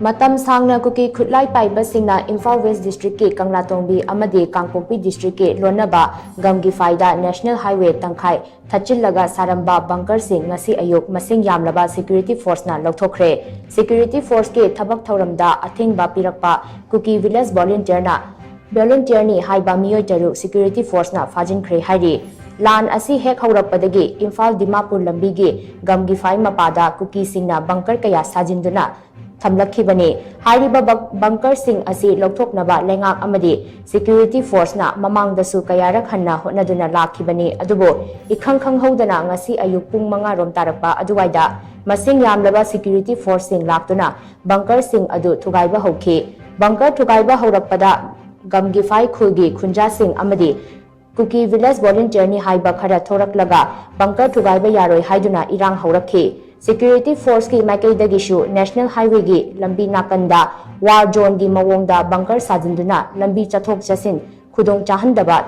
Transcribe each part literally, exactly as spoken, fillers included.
ꯃꯇꯝ ꯁꯥꯡꯅ ꯀꯨꯀꯤ ꯈꯨꯠꯂꯥꯏ ꯄꯥꯏꯕꯁꯤꯡꯅ ꯏꯝꯐꯥꯜ ꯋꯦꯁ ꯗꯤꯁꯇ꯭ꯔꯤꯛꯀꯤ ꯀꯪꯂꯥꯇꯣꯡꯕꯤ ꯑꯃꯗꯤ ꯀꯥꯡꯄꯣꯛꯄꯤ ꯗꯤꯁꯇ꯭ꯔꯤꯛꯀꯤ ꯂꯣꯟꯅꯕ ꯒꯝꯒꯤꯐꯥꯏꯗ ꯅꯦꯁꯅꯦꯜ ꯍꯥꯏꯋꯦ ꯇꯪꯈꯥꯏ ꯊꯠꯆꯤꯜꯂꯒ ꯁꯥꯔꯝꯕ ꯕꯪꯀꯔꯁꯤꯡ ꯉꯁꯤ ꯑꯌꯨꯛ ꯃꯁꯤꯡ ꯌꯥꯝꯂꯕ ꯁꯦꯀ꯭ꯌꯨꯔꯤꯇꯤ ꯐꯣꯔꯁꯅ ꯂꯧꯊꯣꯛꯈ꯭ꯔꯦ꯫ ꯁꯦꯀ꯭ꯌꯨꯔꯤꯇꯤ ꯐꯣꯔꯁꯀꯤ ꯊꯕꯛ ꯊꯧꯔꯝꯗ ꯑꯊꯤꯡꯕ ꯄꯤꯔꯛꯄ ꯀꯨꯀꯤ ꯚꯤꯂꯦꯖ ꯚꯣꯂꯨꯟꯇꯤꯌꯔꯅ ꯚꯣꯂꯨꯟꯇꯤꯌꯔꯅꯤ ꯍꯥꯏꯕ ꯃꯤꯑꯣꯏ ꯇꯔꯨꯛ ꯁꯦꯀ꯭ꯌꯨꯔꯤꯇꯤ ꯐꯣꯔꯁꯅ ꯐꯥꯖꯤꯟꯈ꯭ꯔꯦ ꯍꯥꯏꯔꯤ꯫ ꯂꯥꯟ ꯑꯁꯤ ꯍꯦꯛ ꯍꯧꯔꯛꯄꯗꯒꯤ ꯏꯝꯐꯥꯜ ꯗꯤꯃꯥꯄꯨꯔ ꯂꯝꯕꯤꯒꯤ ꯒꯝꯒꯤꯐꯥꯏ ꯃꯄꯥꯗ ꯀꯨꯀꯤꯁꯤꯡꯅ ꯕꯪꯀꯔ ꯀꯌꯥ ꯁꯥꯖꯤꯟꯗꯨꯅ ꯊꯝꯂꯛꯈꯤꯕꯅꯤ꯫ ꯍꯥꯏꯔꯤꯕ ꯕꯪ-, ꯕꯪꯀꯔꯁꯤꯡ ꯑꯁꯤ ꯂꯧꯊꯣꯛꯅꯕ ꯂꯩꯉꯥꯛ ꯑꯃꯗꯤ ꯁꯦꯀ꯭ꯌꯨꯔꯤꯇꯤ ꯐꯣꯔꯁꯅ ꯃꯃꯥꯡꯗꯁꯨ ꯀꯌꯥꯔꯛ ꯍꯟꯅ ꯍꯣꯠꯅꯗꯨꯅ ꯂꯥꯛꯈꯤꯕꯅꯤ, ꯑꯗꯨꯕꯨ ꯏꯈꯪ ꯈꯪꯍꯧꯗꯅ ꯉꯁꯤ ꯑꯌꯨꯛ ꯄꯨꯡ ꯃꯉꯥ ꯔꯣꯝ ꯇꯥꯔꯛꯄ ꯑꯗꯨꯋꯥꯏꯗ ꯃꯁꯤꯡ ꯌꯥꯝꯂꯕ ꯁꯦꯀ꯭ꯌꯨꯔꯤꯇꯤ ꯐꯣꯔꯁꯁꯤꯡ ꯂꯥꯛꯇꯨꯅ ꯕꯪꯀꯔꯁꯤꯡ ꯑꯗꯨ ꯊꯨꯒꯥꯏꯕ ꯍꯧꯈꯤ꯫ ꯕꯪꯀꯔ ꯊꯨꯒꯥꯏꯕ ꯍꯧꯔꯛꯄꯗ ꯒꯝꯒꯤꯐꯥꯏ ꯈꯨꯜꯒꯤ ꯈꯨꯟꯖꯥꯁꯤꯡ ꯑꯃꯗꯤ ꯀꯨꯀꯤ ꯚꯤꯂꯦꯖ ꯚꯣꯂꯨꯟꯇꯤꯌꯔꯅꯤ ꯍꯥꯏꯕ ꯈꯔ ꯊꯣꯔꯛꯂꯒ ꯕꯪꯀꯔ ꯊꯨꯒꯥꯏꯕ ꯌꯥꯔꯣꯏ ꯍꯥꯏꯗꯨꯅ ꯏꯔꯥꯡ ꯍꯧꯔꯛꯈꯤ꯫ ꯁꯦꯀ꯭ꯌꯨꯔꯤꯇꯤ ꯐꯣꯔꯁꯀꯤ ꯃꯥꯏꯀꯩꯗꯒꯤꯁꯨ ꯅꯦꯁꯅꯦꯜ ꯍꯥꯏꯋꯦꯒꯤ ꯂꯝꯕꯤ ꯅꯥꯀꯟꯗ ꯋꯥꯔ ꯖꯣꯟꯒꯤ ꯃꯑꯣꯡꯗ ꯕꯪꯀꯔ ꯁꯥꯖꯤꯟꯗꯨꯅ ꯂꯝꯕꯤ ꯆꯠꯊꯣꯛ ꯆꯠꯁꯤꯟ ꯈꯨꯗꯣꯡ ꯆꯥꯍꯟꯗꯕ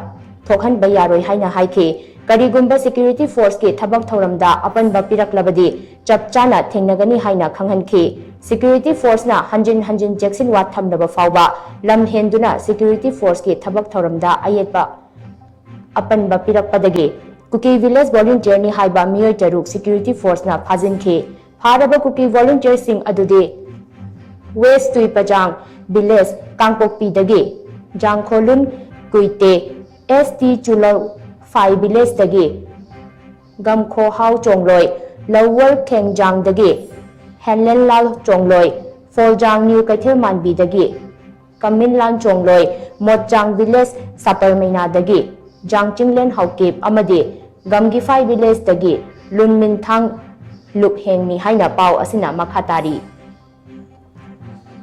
ꯊꯣꯛꯍꯟꯕ ꯌꯥꯔꯣꯏ ꯍꯥꯏꯅ ꯍꯥꯏꯈꯤ꯫ ꯀꯔꯤꯒꯨꯝꯕ ꯁꯦꯀ꯭ꯌꯨꯔꯤꯇꯤ ꯐꯣꯔꯁꯀꯤ ꯊꯕꯛ ꯊꯧꯔꯝꯗ ꯑꯄꯟꯕ ꯄꯤꯔꯛꯂꯕꯗꯤ ꯆꯞ ꯆꯥꯅ ꯊꯦꯡꯅꯒꯅꯤ ꯍꯥꯏꯅ ꯈꯪꯍꯟꯈꯤ꯫ ꯁꯦꯀ꯭ꯌꯨꯔꯤꯇꯤ ꯐꯣꯔꯁꯅ ꯍꯟꯖꯤꯟ ꯍꯟꯖꯤꯟ ꯆꯦꯛꯁꯤꯟ ꯋꯥꯠ ꯊꯝꯂꯕ ꯐꯥꯎꯕ ꯂꯝ ꯍꯦꯟꯗꯨꯅ ꯁꯦꯀ꯭ꯌꯨꯔꯤꯇꯤ ꯐꯣꯔꯁꯀꯤ ꯊꯕꯛ ꯊꯧꯔꯝꯗ ꯑꯌꯦꯠꯄ ꯑꯄꯟꯕ ꯄꯤꯔꯛꯄꯗꯒꯤ ꯀꯨꯀꯤ ꯚꯤꯂꯦꯖ ꯚꯣꯂꯨꯟꯇꯤꯌꯔꯅꯤ ꯍꯥꯏꯕ ꯃꯤꯑꯣꯏ ꯇꯔꯨꯛ ꯁꯦꯀ꯭ꯌꯨꯔꯤꯇꯤ ꯐꯣꯔꯁꯅ ꯐꯥꯖꯤꯟꯈꯤ꯫ ꯐꯥꯔꯕ ꯀꯨꯀꯤ ꯚꯣꯂꯨꯟꯇꯤꯌꯔꯁꯤꯡ ꯑꯗꯨꯗꯤ ꯋꯦꯁ ꯇꯨꯏꯄꯖꯥꯡ ꯚꯤꯂꯦꯖ ꯀꯥꯡꯄꯣꯛꯄꯤꯗꯒꯤ, ꯖꯥꯡꯈꯣꯂꯨꯟ ꯀꯨꯏꯇꯦ ꯑꯦꯁ ꯇꯤ ꯆꯨꯂꯧ ꯐꯥꯏ ꯚꯤꯂꯦꯖꯇꯒꯤ, ꯒꯝꯈꯣꯍꯥꯎ ꯆꯣꯡꯂꯣꯏ ꯂꯧꯋꯔ ꯈꯦꯡꯖꯥꯡꯗꯒꯤ, ꯍꯦꯟꯂꯦꯟꯂꯥꯜ ꯆꯣꯡꯂꯣꯏ ꯐꯣꯜꯖꯥꯡ ꯅ꯭ꯌꯨ ꯀꯩꯊꯦꯜ ꯃꯥꯟꯕꯤꯗꯒꯤ, ꯀꯃꯤꯟꯂꯥꯟ ꯆꯣꯡꯂꯣꯏ ꯃꯣꯠꯆꯥꯡ ꯚꯤꯂꯦꯖ ꯁꯥꯄꯔꯃꯩꯅꯥꯗꯒꯤ, ꯖꯥꯡꯆꯤꯡꯂꯦꯟ ꯍꯥꯎꯀꯤꯞ ꯑꯃꯗꯤ ꯒꯝꯒꯤꯐꯥꯏ ꯚꯤꯂꯦꯖꯇꯒꯤ ꯂꯨꯟꯃꯤꯟꯊꯥꯡ ꯂꯨꯞꯍꯦꯡꯃꯤ ꯍꯥꯏꯅ ꯄꯥꯎ ꯑꯁꯤꯅ ꯃꯈꯥ ꯇꯥꯔꯤ꯫